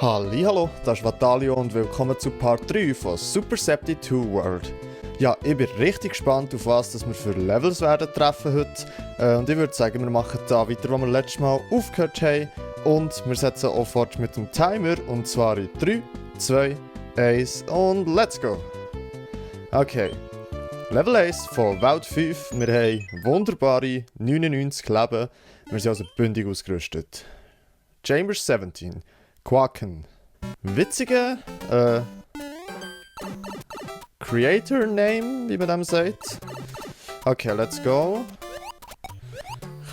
Hallo, das ist Vatalio und willkommen zu Part 3 von Super Septi 2 World. Ja, ich bin richtig gespannt, auf was wir für Levels werden treffen heute. Und ich würde sagen, wir machen da weiter, wo wir letztes Mal aufgehört haben. Und wir setzen auch fort mit dem Timer, und zwar in 3, 2, 1 und let's go! Okay, Level 1 von Welt 5. Wir haben wunderbare 99 Leben. Wir sind also bündig ausgerüstet. Chamber 17. Quaken. Witzige Creator Name, wie man dem sagt. Okay, let's go.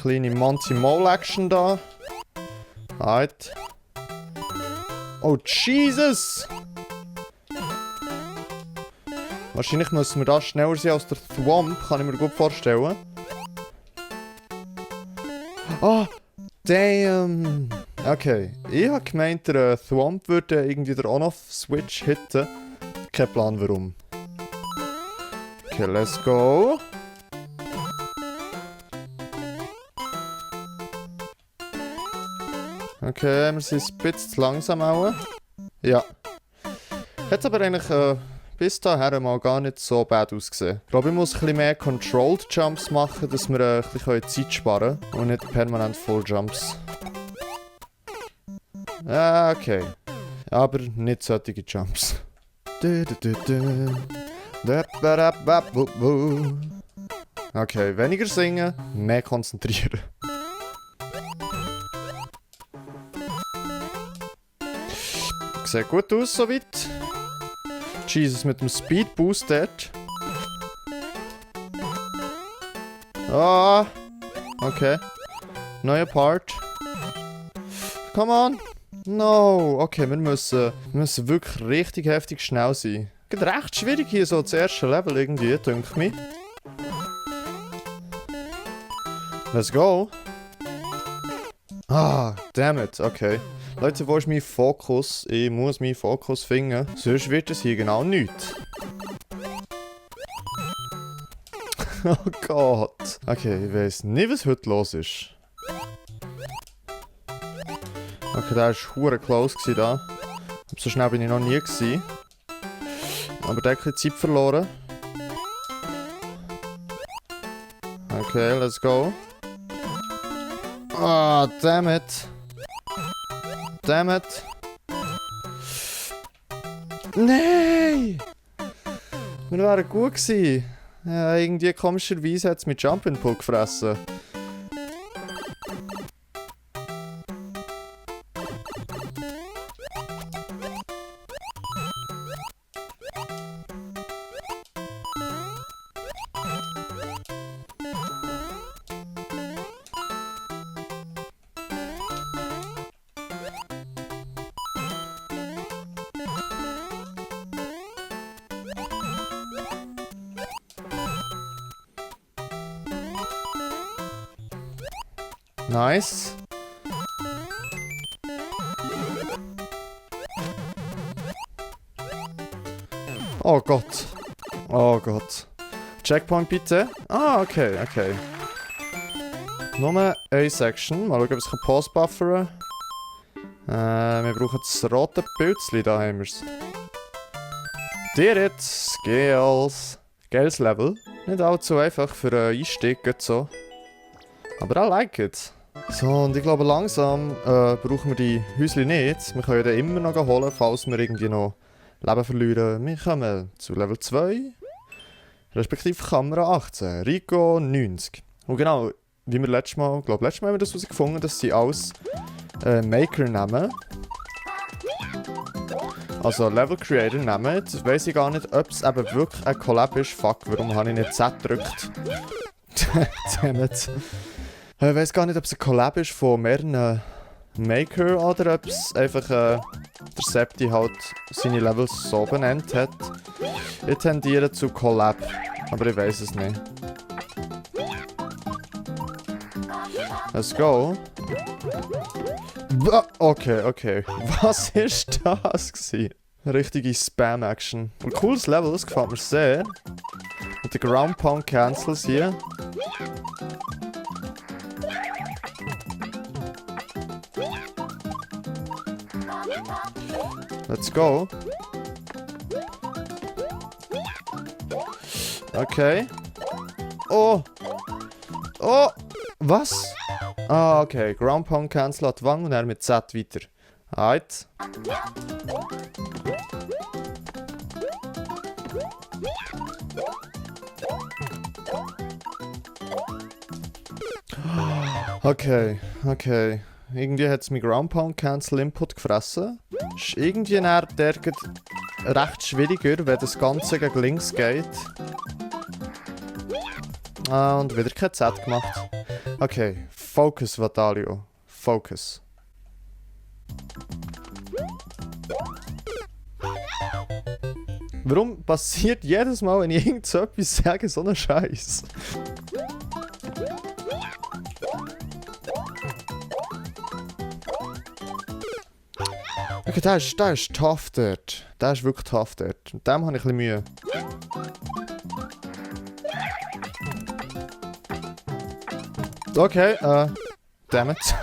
Kleine Monty Mole Action da. Right. Oh Jesus! Wahrscheinlich müssen wir da schneller sein als der Thwomp, kann ich mir gut vorstellen. Ah! Damn! Okay, ich habe gemeint, der Thwomp würde irgendwie der On-Off-Switch hitten. Kein Plan warum. Okay, let's go. Okay, wir sind ein bisschen zu langsam auch. Ja. Hat aber eigentlich bis dahin mal gar nicht so bad ausgesehen. Ich glaube, ich muss ein bisschen mehr Controlled Jumps machen, dass wir ein bisschen Zeit sparen können und nicht permanent Full Jumps. Ah, okay. Aber nicht solche Jumps. Okay, weniger singen, mehr konzentrieren. Sieht gut aus soweit. Jesus mit dem Speed Boost dort. Ah, okay. Neuer Part. Come on. No. Okay, wir müssen wirklich richtig heftig schnell sein. Geht recht schwierig hier so das erste Level irgendwie, denke mir. Let's go. Ah, damn it, okay. Leute, wo ist mein Fokus? Ich muss meinen Fokus finden, sonst wird es hier genau nichts. Oh Gott. Okay, ich weiss nicht, was heute los ist. Okay, der war hure close da. So schnell bin ich noch nie gewesen. Aber der hat ein bisschen Zeit verloren. Okay, let's go. Ah, damn it. Damn it. Nein! Wir wären gut gewesen. Ja, irgendwie komischerweise hat es mit Jumping Pull gefressen. Nice. Oh Gott. Oh Gott. Checkpoint bitte. Ah, okay, okay. Nur eine Section. Mal schauen, ob ich Pause buffern kann. Wir brauchen das rote Pilzli, da haben wir es. Did it. Skills. Geiles Level. Nicht allzu einfach für einen Einstieg, geht so. Aber I like it. So, und ich glaube langsam brauchen wir die Häuschen nicht. Wir können ja immer noch holen, falls wir irgendwie noch Leben verlieren. Wir kommen zu Level 2. Respektive Kamera 18. Rico 90. Und genau, wie wir letztes Mal haben wir das herausgefunden, dass sie alles Maker nehmen. Also Level Creator nehmen. Jetzt weiss ich gar nicht, ob es eben wirklich ein Collab ist. Fuck, warum habe ich nicht Z gedrückt? Dammit. Ich weiß gar nicht, ob es ein Collab ist von mehreren Maker oder ob es einfach der Septi halt seine Levels so benannt hat. Ich tendiere zu Collab, aber ich weiß es nicht. Let's go. Okay, okay. Was ist das gewesen? Richtige Spam-Action. Ein cooles Level, das gefällt mir sehr. Mit den Ground Pound Cancels hier. Let's go. Okay. Oh. Oh. Was? Ah, okay. Ground Pound Cancel an die Wange und dann mit Z weiter. Right. Okay, okay. Irgendwie hat es mein Ground Pound Cancel Input gefressen. Ist irgendwie recht schwieriger, wenn das Ganze gegen links geht. Ah, und wieder kein Z gemacht. Okay, Focus, Vatalio. Focus. Warum passiert jedes Mal, wenn ich irgend so etwas sage, so ein Scheiß? Okay, der ist tough dort. Der ist wirklich tough dort. Mit dem habe ich ein bisschen Mühe. Okay, damn it.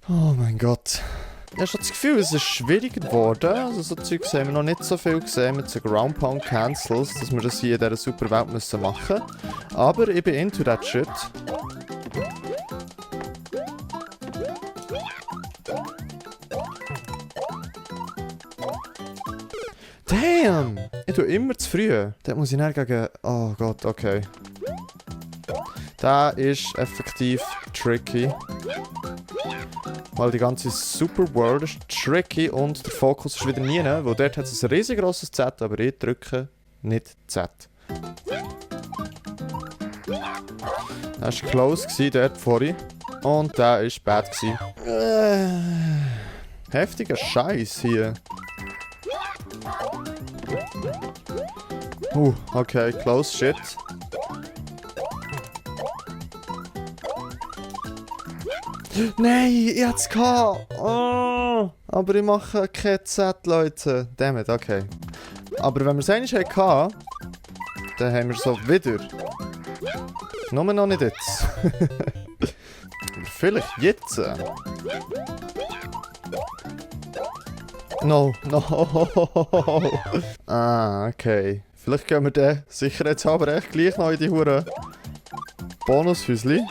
Oh mein Gott. Ich habe schon das Gefühl, es ist schwieriger geworden. Also so Zeugs haben wir noch nicht so viel gesehen mit so Ground Pound Cancels, dass wir das hier in dieser super Welt müssen machen. Aber ich bin into that shit. Damn! Ich tue immer zu früh. Dort muss ich dann gegen... Oh Gott, okay. Der ist effektiv tricky. Weil die ganze Super World ist tricky und der Fokus ist wieder nie, weil dort hat es ein riesengroßes Z, aber ich drücke nicht Z. Das war close dort vorhin. Und der war bad. Heftiger Scheiß hier. Okay, close shit. Nein, ich hatte es gehabt. Oh, aber ich mache kein Z, Leute. Dammit, okay. Aber wenn wir es einmal hatten, dann haben wir es so wieder. Nur noch nicht jetzt. Vielleicht jetzt. No. Ah, okay. Vielleicht gehen wir den sicherheitshalber echt gleich noch in die Hure Bonushäusli.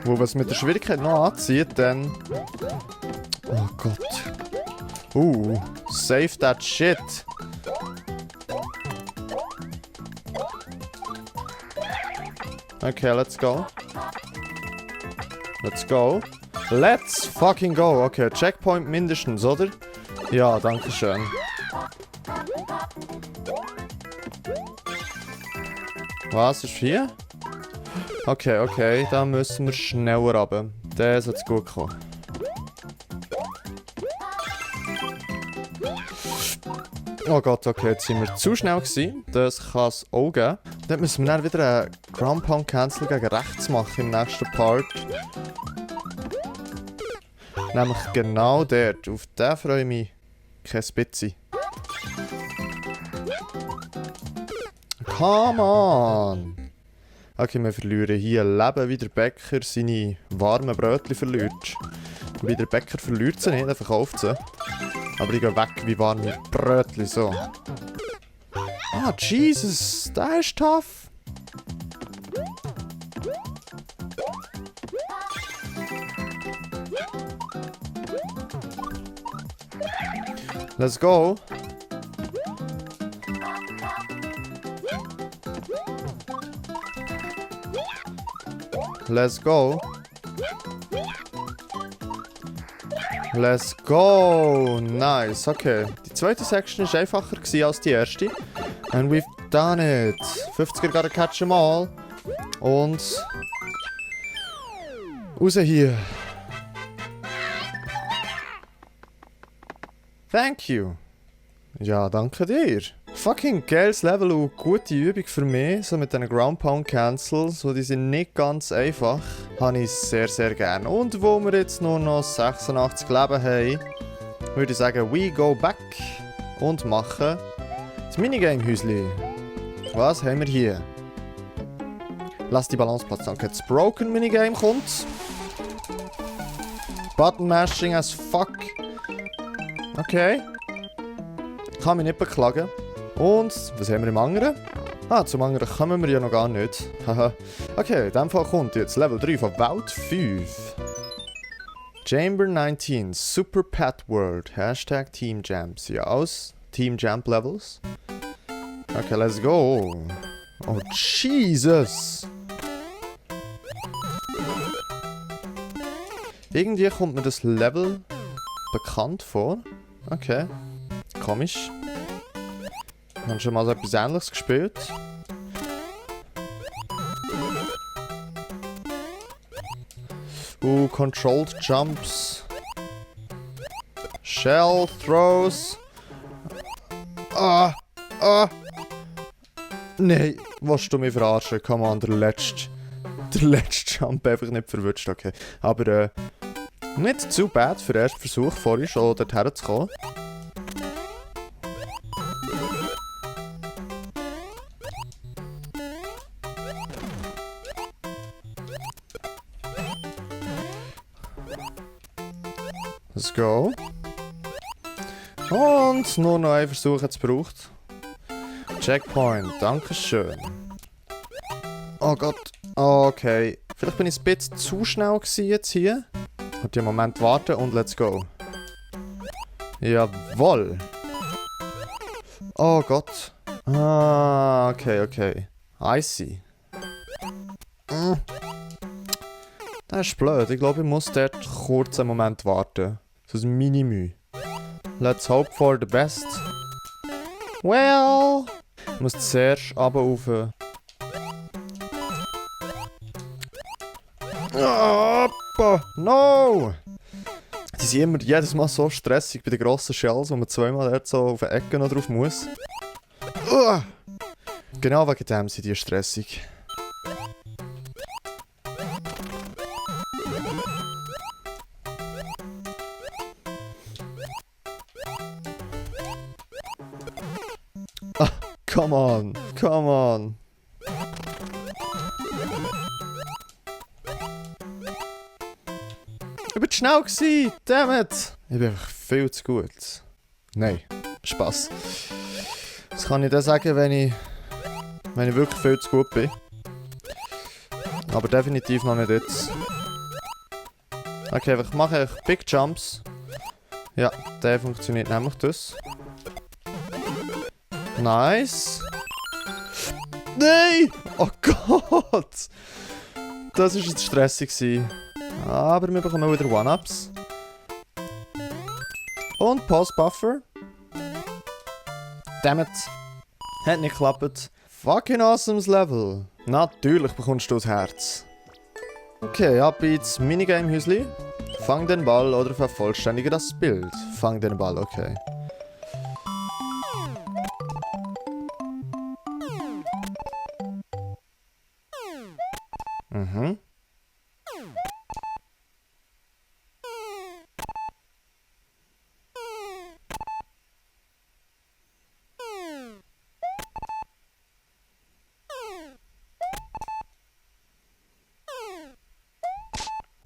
Wo was mit der Schwierigkeit noch anzieht, dann... Oh Gott. Save that shit. Okay, let's go. Let's go. Let's fucking go. Okay, Checkpoint mindestens, oder? Ja, danke schön. Was ist hier? Okay, da müssen wir schneller runter. Der sollte gut kommen. Oh Gott, okay, jetzt sind wir zu schnell gewesen. Das kann es auch geben. Dann müssen wir dann wieder einen Ground Pound Cancel gegen rechts machen im nächsten Part. Nämlich genau dort. Auf den freue ich mich kein bisschen. Come on! Okay, wir verlieren hier Leben, wie der Bäcker seine warmen Brötchen verliert. Wie der Bäcker verliert sie nicht, er verkauft sie. Aber ich gehe weg wie warme Brötchen, so. Ah, Jesus, der ist tough. Let's go. Let's go. Let's go. Nice, okay. Die zweite Section war einfacher als die erste. And we've done it. 50er gotta catch them all. Und... raus hier. Thank you. Ja, danke dir. Fucking geiles Level und gute Übung für mich, so mit diesen Ground Pound Cancels, so die sind nicht ganz einfach, habe ich sehr, sehr gerne. Und wo wir jetzt nur noch 86 Leben haben, würde ich sagen, we go back und machen das Minigame-Häusli. Was haben wir hier? Lass die Balance platzen. Okay, das Broken Minigame kommt. Button Mashing as fuck. Okay. Kann mich nicht beklagen. Und, was haben wir im anderen? Ah, zum anderen kommen wir ja noch gar nicht. Haha. Okay, in dem Fall kommt jetzt Level 3 von Vault 5. Chamber 19, Super Pet World. Hashtag Team Jams. Ja, aus Team Jump Levels. Okay, let's go. Oh, Jesus. Irgendwie kommt mir das Level bekannt vor. Okay. Komisch. Wir haben schon mal so etwas Ähnliches gespielt. Controlled Jumps. Shell Throws. Nein, willst du mich verarschen? Come on, der letzte Jump einfach nicht verwünscht, okay. Aber nicht zu bad für den ersten Versuch vorhin schon dorthin zu kommen. Let's go. Und nur noch einen Versuch jetzt gebraucht. Checkpoint, dankeschön. Oh Gott, okay. Vielleicht bin ich ein bisschen zu schnell jetzt hier. Und den Moment warten und let's go. Jawohl. Oh Gott. Ah, okay. I see. Das ist blöd. Ich glaube, ich muss dort kurz einen Moment warten. So ein Mini-Mühe. Let's hope for the best. Well. Ich muss zuerst runter auf. No! Die sind immer jedes Mal so stressig bei den grossen Shells, wo man zweimal dort so auf der Ecke noch drauf muss. Genau wegen dem sind die stressig. Come on. Ich bin schnell gewesen, dammit. Ich bin einfach viel zu gut. Nein, Spaß. Das kann ich dann sagen, wenn ich wirklich viel zu gut bin. Aber definitiv noch nicht jetzt. Okay, ich mache Big Jumps. Ja, der funktioniert nämlich das. Nice. Nein! Oh Gott! Das war jetzt stressig. Aber wir bekommen wieder One-Ups. Und Pause Buffer. Dammit. Hat nicht geklappt. Fucking awesomes Level. Natürlich bekommst du das Herz. Okay, ab ins Minigame-Häusli. Fang den Ball oder vervollständige das Bild. Fang den Ball, okay. Mhm.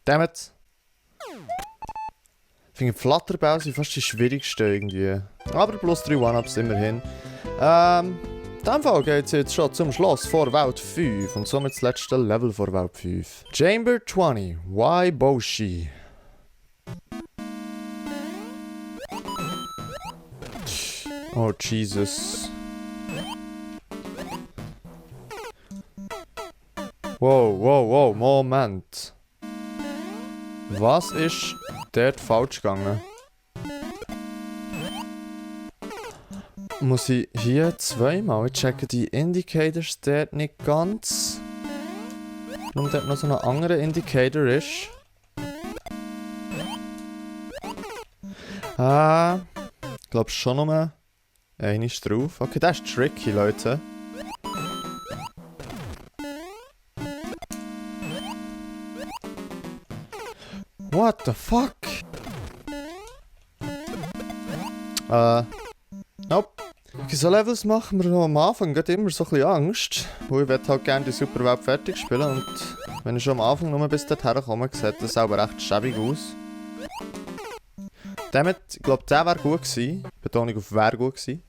Dammit. Ich finde Flatterbau sind fast die schwierigsten irgendwie. Aber plus 3 One-Ups immerhin. In diesem Fall geht es jetzt schon zum Schluss vor Vault 5 und somit das letzte Level vor Vault 5. Chamber 20, Waiboshi. Oh Jesus. Wow, Moment. Was ist dort falsch gegangen? Muss ich hier zweimal checken, die Indicators dort nicht ganz. Warum dort noch so ein anderer Indicator ist. Ich glaube schon noch einer ist drauf. Okay, das ist tricky, Leute. What the fuck? Nope. so Levels machen wir am Anfang gerade immer so ein bisschen Angst. Weil ich will halt gerne die Superwelt fertig spielen und wenn ich schon am Anfang nur bis dorthin komme, sieht das auch recht schäbig aus. Damit, ich glaube, der wäre gut gewesen. Betonung auf wäre gut gewesen.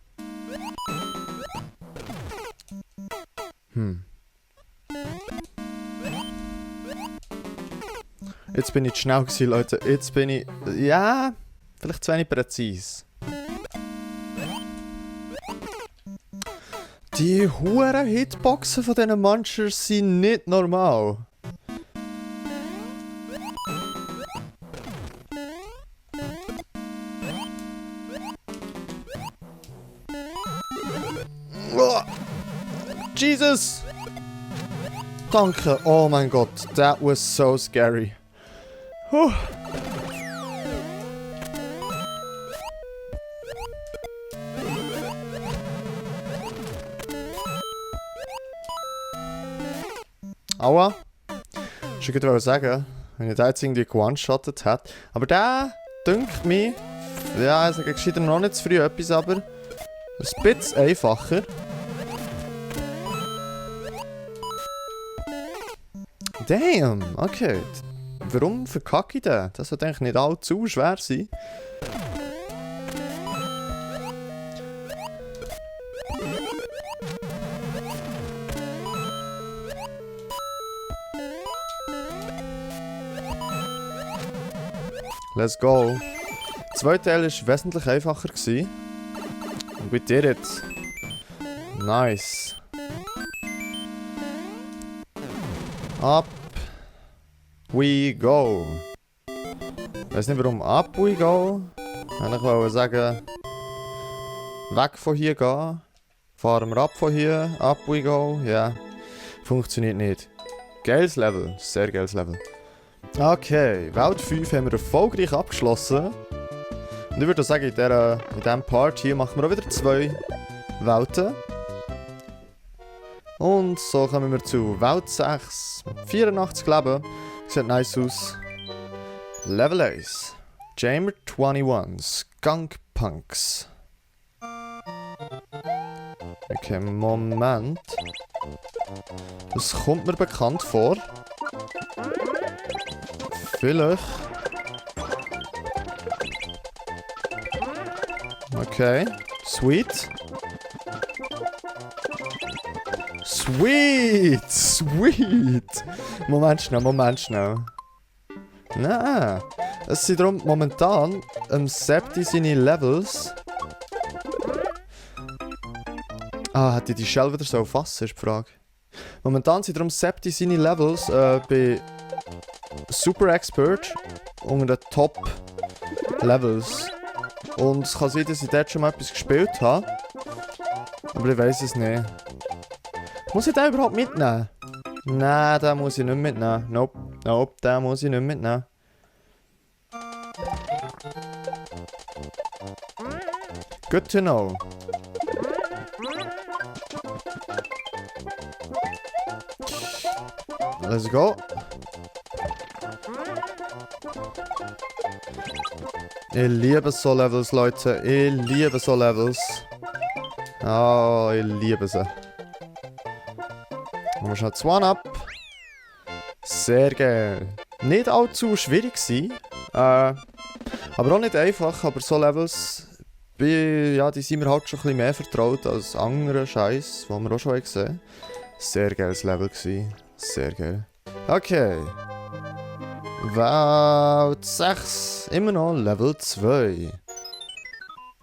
Jetzt bin ich zu schnell gewesen, Leute. Jetzt bin ich... Ja, vielleicht zu wenig präzise. Die huren Hitboxen von diesen Munchers sind nicht normal. Oh, Jesus! Danke, oh mein Gott, that was so scary. Huh. Aua. Ich wollte sagen, wenn ich den jetzt irgendwie one-shottet hätte. Aber der dünkt mich, ja, ich sage gescheiter noch nicht zu früh etwas, aber ein bisschen einfacher. Damn, okay. Warum verkacke ich den? Das wird eigentlich nicht allzu schwer sein. Let's go. Der zweite Teil war wesentlich einfacher. Und we did it. Nice. Up we go. Ich weiß nicht warum up we go. Ich wollte sagen, weg von hier gehen. Fahren wir ab von hier, up we go. Ja, funktioniert nicht. Geiles Level, sehr geiles Level. Okay, Welt 5 haben wir erfolgreich abgeschlossen. Und ich würde sagen, in diesem Part hier machen wir auch wieder 2 Welten. Und so kommen wir zu Welt 6. 84 Leben. Sieht nice aus. Level 1. Chamber 21. Skunk Punks. Okay, Moment. Das kommt mir bekannt vor. Vielleicht. Okay. Sweet. Sweet! Sweet! Moment schnell. Nein. Es sind darum momentan Septi seine Levels. Hätte ich die Shell wieder so fassen, ist die Frage. Momentan sind darum Septi seine Levels bei Super Expert unter den Top Levels. Und es kann sein, dass ich dort schon mal etwas gespielt habe. Aber ich weiß es nicht. Muss ich den überhaupt mitnehmen? Nein, den muss ich nicht mitnehmen. Nope, den muss ich nicht mitnehmen. Good to know. Let's go. Ich liebe so Levels, Leute. Ich liebe so Levels. Oh, ich liebe sie. Machen wir schnell 2 ab. Sehr geil. Nicht allzu schwierig gewesen. Aber auch nicht einfach. Aber so Levels, ja, die sind mir halt schon ein bisschen mehr vertraut als andere Scheiß, die wir auch schon gesehen haben. Sehr geiles Level gewesen. Sehr geil. Okay. Welt 6. Immer noch Level 2.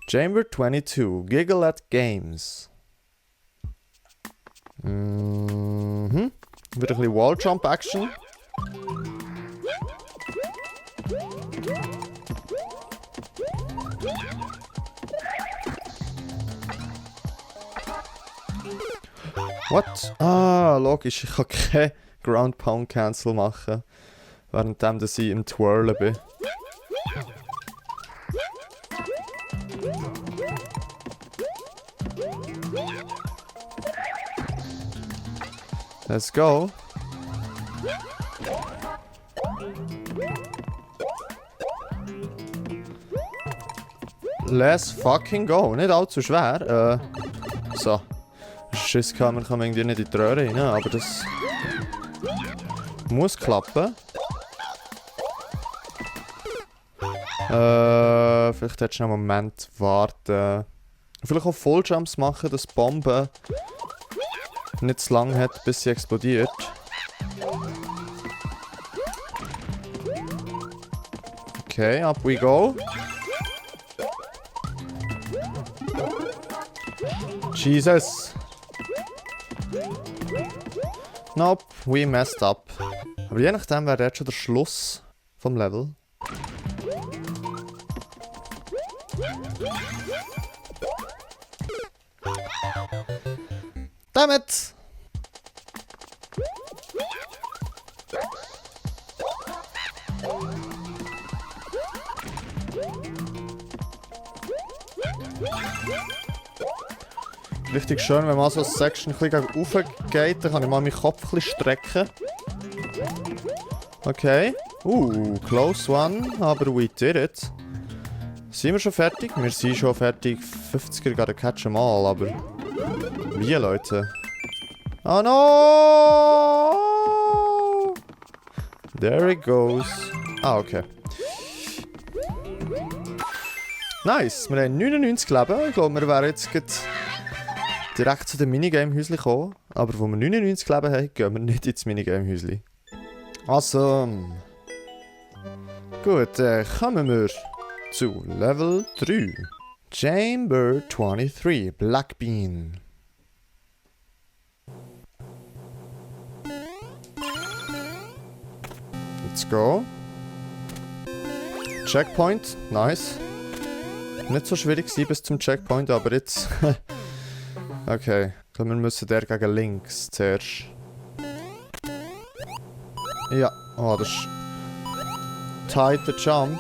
Chamber 22. Giggle at Games. Wieder ein bisschen Walljump Action. What? Logisch, ich kann kein Ground Pound Cancel machen, währenddem ich im Twirlen bin. Let's go. Let's fucking go. Nicht allzu schwer. So. Schiss kann man irgendwie nicht in die Röhre rein, aber das muss klappen. Vielleicht hättest du noch einen Moment warten. Vielleicht auch Fulljumps machen, dass die Bombe nicht zu lang hat, bis sie explodiert. Okay, up we go. Jesus. Nope, we messed up. Aber je nachdem wäre jetzt schon der Schluss vom Level. Damn it! Richtig schön, wenn man so eine Section ein bisschen gegen rauf geht, dann kann ich mal meinen Kopf ein bisschen strecken. Okay. Close one, aber we did it. Sind wir schon fertig? Wir sind schon fertig. 50er gerade catch em all, aber... Wie, Leute? Oh no! There it goes. Ah, okay. Nice, wir haben 99 Leben. Ich glaube, wir wären jetzt direkt zu dem Minigame-Häuschen gekommen. Aber wo wir 99 Leben haben, gehen wir nicht ins Minigame-Häuschen. Awesome. Gut, kommen wir zu Level 3. Chamber 23, Black Bean. Let's go. Checkpoint, nice. Nicht so schwierig gewesen bis zum Checkpoint, aber jetzt... Okay, ich glaube, wir müssen der gegen links zuerst. Ja, oh, das ist... Tight the jump.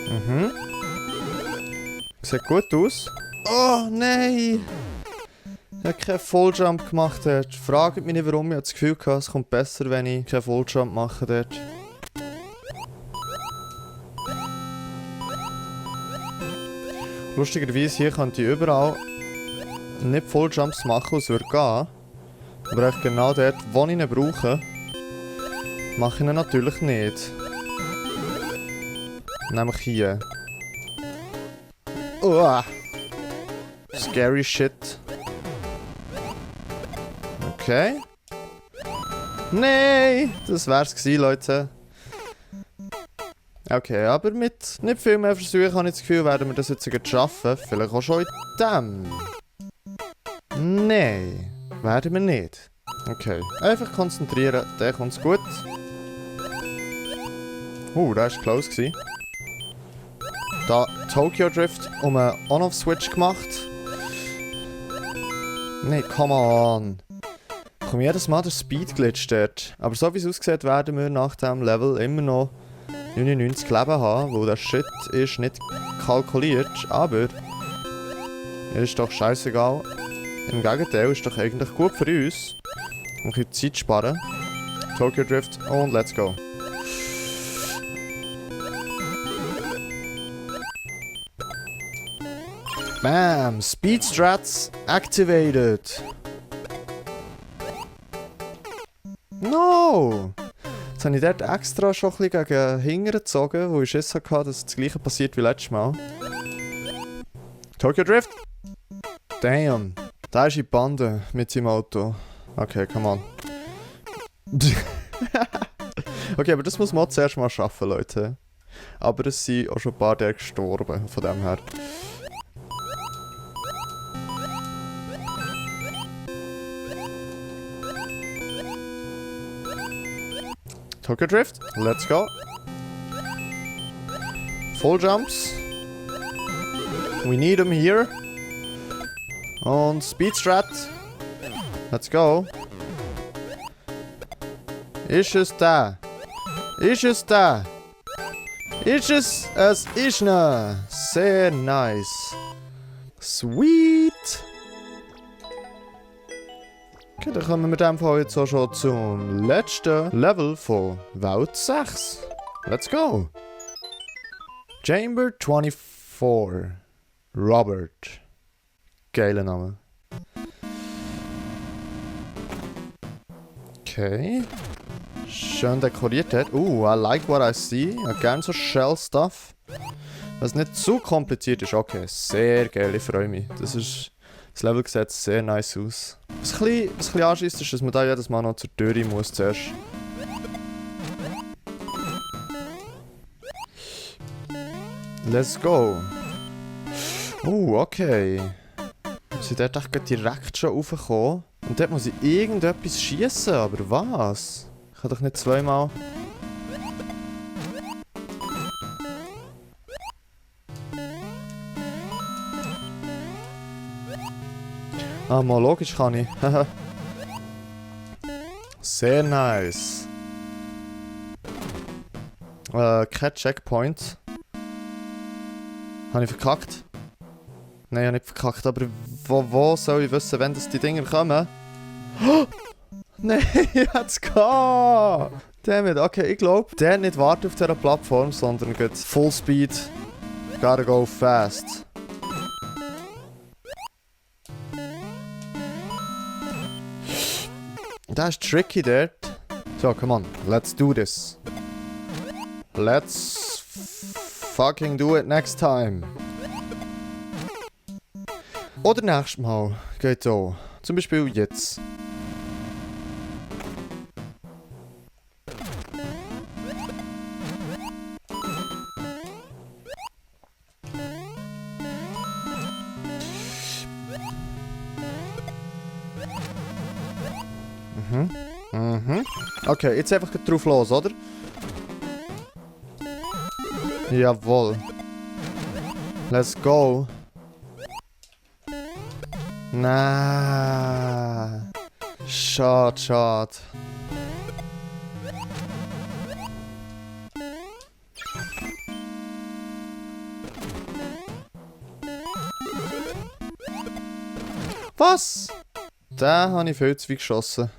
Mhm. Sieht gut aus. Oh nein! Ich habe keinen Fulljump gemacht dort. Fragt mich nicht warum, ich habe das Gefühl gehabt, es kommt besser, wenn ich keinen Fulljump mache dort. Lustigerweise hier könnte ich überall nicht Fulljumps machen, es würde gehen. Aber echt genau dort, wo ich ihn brauche, mache ich ihn natürlich nicht. Nämlich hier. Uah. Scary shit. Okay. Nein! Das wär's gewesen, Leute. Okay, aber mit nicht viel mehr Versuchen habe ich das Gefühl, werden wir das jetzt schaffen. Vielleicht auch schon in dem. Nein, werden wir nicht. Okay, einfach konzentrieren, dann kommt's gut. Das war close gewesen. Da Tokyo Drift um einen On-Off-Switch gemacht. Nein, come on. Ich komme jedes Mal der Speed-Glitch dort. Aber so wie es aussieht, werden wir nach diesem Level immer noch 99 Leben haben, wo der Shit ist nicht kalkuliert. Aber ist doch scheißegal. Im Gegenteil, ist doch eigentlich gut für uns. Um ein bisschen Zeit sparen. Tokyo Drift und let's go. Bam! Speed Strats activated! No! Jetzt habe ich dort extra schon ein bisschen gegen hinten gezogen, wo ich Schiss hatte, dass das gleiche passiert wie letztes Mal. Tokyo Drift? Damn! Da ist die Bande mit seinem Auto. Okay, come on. Okay, aber das muss man zuerst mal schaffen, Leute. Aber es sind auch schon ein paar der gestorben, von dem her. Tokyo Drift, let's go. Full jumps. We need them here. Und Speed Strat. Let's go. Ist es da? Ist es da? Ist es? Es ist ne. Sehr nice. Sweet. Okay, dann kommen wir in dem Fall jetzt auch schon zum letzten Level von Welt 6. Let's go! Chamber 24. Robert. Geiler Name. Okay. Schön dekoriert dort. I like what I see. Ich habe gerne so Shell-Stuff. Was nicht zu kompliziert ist. Okay, sehr geil, ich freue mich. Das Level sieht sehr nice aus. Was ein bisschen anschießt, ist, dass man da jedes Mal noch zur Tür muss zuerst. Let's go. Okay. Wir sind dort echt direkt schon raufgekommen. Und dort muss ich irgendetwas schießen, aber was? Ich kann doch nicht zweimal... Mal logisch kann ich. Sehr nice. Kein Checkpoint. Habe ich verkackt? Nein, ich habe nicht verkackt, aber wo soll ich wissen, wenn die Dinger kommen? Nein, ich hätte es gehabt! Damit, okay, ich glaube, der nicht wartet auf dieser Plattform, sondern geht Full Speed. Gotta go fast. Das ist tricky dort. So, come on, let's do this. Let's fucking do it next time. Oder nächstes Mal geht auch. Zum Beispiel jetzt. Okay, jetzt einfach drauf los, oder? Jawohl. Let's go. Nein. Schade. Was? Da habe ich viel zu viel geschossen.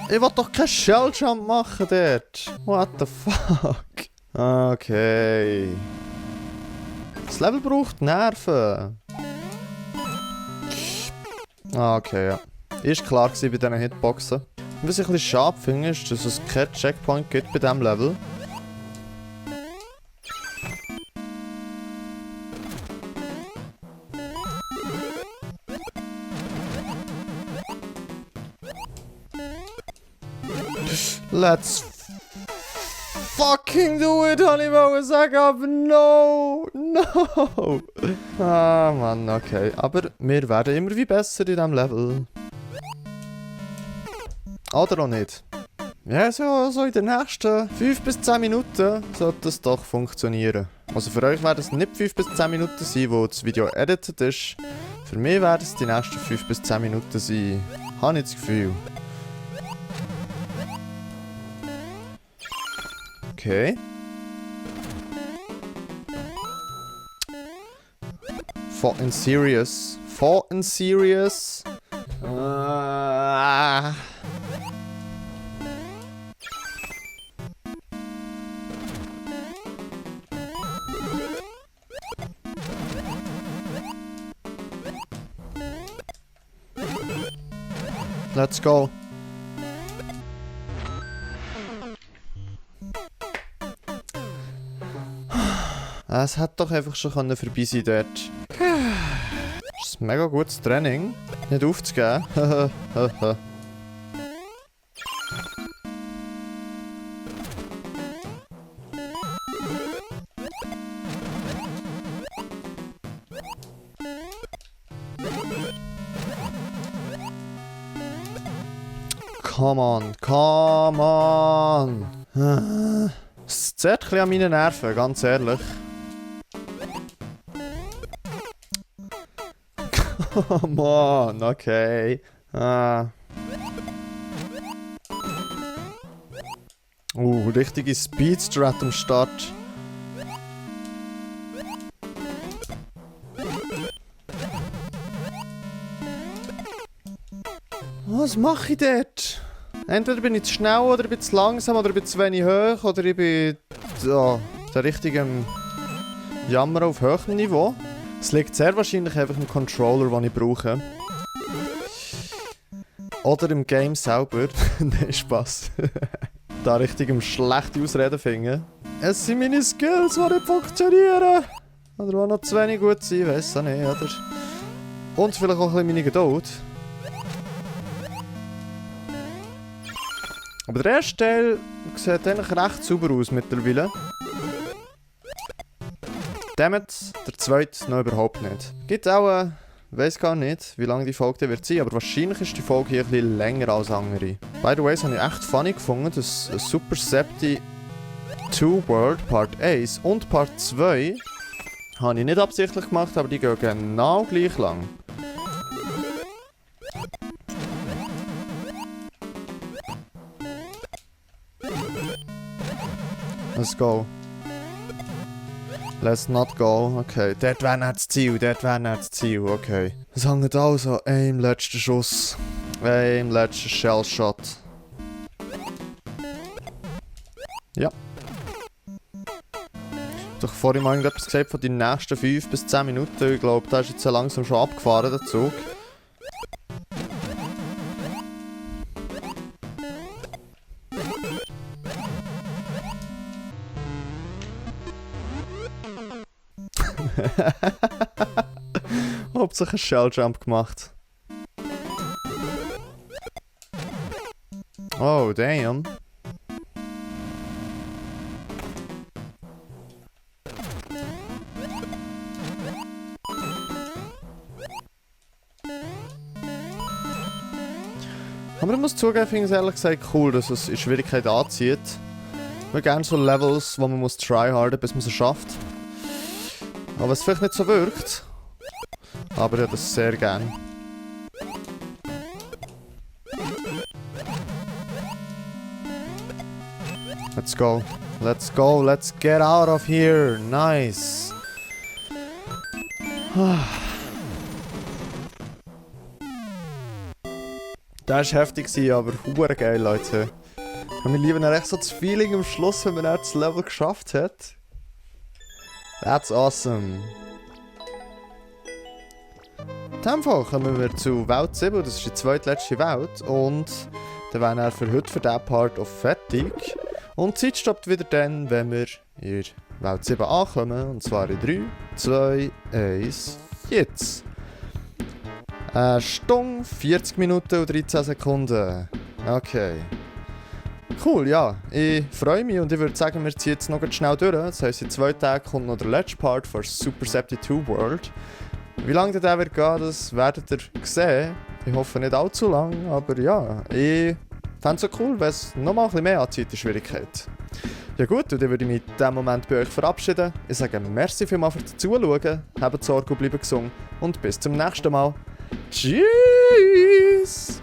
Ich will doch keinen Shelljump machen dort. What the fuck? Okay. Das Level braucht Nerven. Okay, ja. Ist klar gewesen bei diesen Hitboxen. Was ich ein bisschen schade finde, ist, dass es keinen Checkpoint gibt bei diesem Level. Let's fucking do it, habe ich wollte sagen, aber no. Ah, Mann, okay. Aber wir werden immer wie besser in diesem Level. Oder auch nicht. Ja, so in den nächsten 5 bis 10 Minuten sollte das doch funktionieren. Also für euch werden es nicht 5 bis 10 Minuten sein, wo das Video edited ist. Für mich werden es die nächsten 5 bis 10 Minuten sein. Habe ich das Gefühl. Okay. Fucking serious. Let's go. Es hätte doch einfach schon vorbei sein dort. Das ist ein mega gutes Training. Nicht aufzugeben. Come on. Es zerrt ein bisschen an meine Nerven, ganz ehrlich. Come on, okay. Richtige Speedstrat am Start. Was mache ich dort? Entweder bin ich zu schnell, oder ich bin zu langsam, oder ich bin zu wenig hoch, oder ich bin der richtige Jammer auf hohem Niveau. Es liegt sehr wahrscheinlich einfach im Controller, den ich brauche. Oder im Game selber. Nein, Spaß. Da richtig im schlechte Ausreden finden. Es sind meine Skills, die nicht funktionieren. Oder die noch zu wenig gut sind, weiss auch nicht, oder? Und vielleicht auch ein bisschen meine Geduld. Aber der erste Teil sieht eigentlich recht sauber aus mittlerweile. Damit der zweite noch überhaupt nicht. Gibt auch, weiß gar nicht, wie lange die Folge wird sein, aber wahrscheinlich ist die Folge hier ein bisschen länger als andere. By the way, das habe ich echt funny gefunden, dass Super Septi 2 World Part 1 und Part 2 habe ich nicht absichtlich gemacht, aber die gehen genau gleich lang. Let's go. Let's not go. Okay, dort wäre nicht das Ziel, okay. Es hängt also an einem letzten Schuss. Einem letzten Shellshot. Ja. Doch vorhin mal irgendetwas gesagt von den nächsten 5 bis 10 Minuten. Ich glaube, da ist jetzt so langsam schon abgefahren, der Zug. Hauptsache einen Shelljump gemacht. Oh, damn. Aber ich muss zugeben, finde ich es ehrlich gesagt cool, dass es in Schwierigkeit anzieht. Ich will gerne so Levels, wo man muss tryharden, bis man es schafft. Aber es vielleicht nicht so wirkt. Aber ja, das sehr gern. Let's go. Let's go. Let's get out of here. Nice. Das war heftig, aber hure geil, Leute. Ich habe mir lieber echt so das Feeling am Schluss, wenn man das Level geschafft hat. That's awesome. In diesem Fall kommen wir zu Welt 7, das ist die zweitletzte Welt. Und dann wären wir für heute für diesen Part auch fertig. Und die Zeit stoppt wieder dann, wenn wir in Welt 7 ankommen. Und zwar in 3, 2, 1, jetzt. Eine Stunde, 40 Minuten und 13 Sekunden. Okay. Cool, ja. Ich freue mich und ich würde sagen, wir ziehen jetzt noch schnell durch. Das heisst, in 2 Tagen kommt noch der letzte Part von Super Septi 2 World. Wie lange der wird gehen, das werdet ihr sehen. Ich hoffe nicht allzu lang, aber ja. Ich fände es so cool, wenn es noch mal ein bisschen mehr anzieht, die Schwierigkeit. Ja gut, und dann würde ich mich in diesem Moment bei euch verabschieden. Ich sage merci vielmals fürs Zuschauen, habt Sorge und bleibt gesund und bis zum nächsten Mal. Tschüss!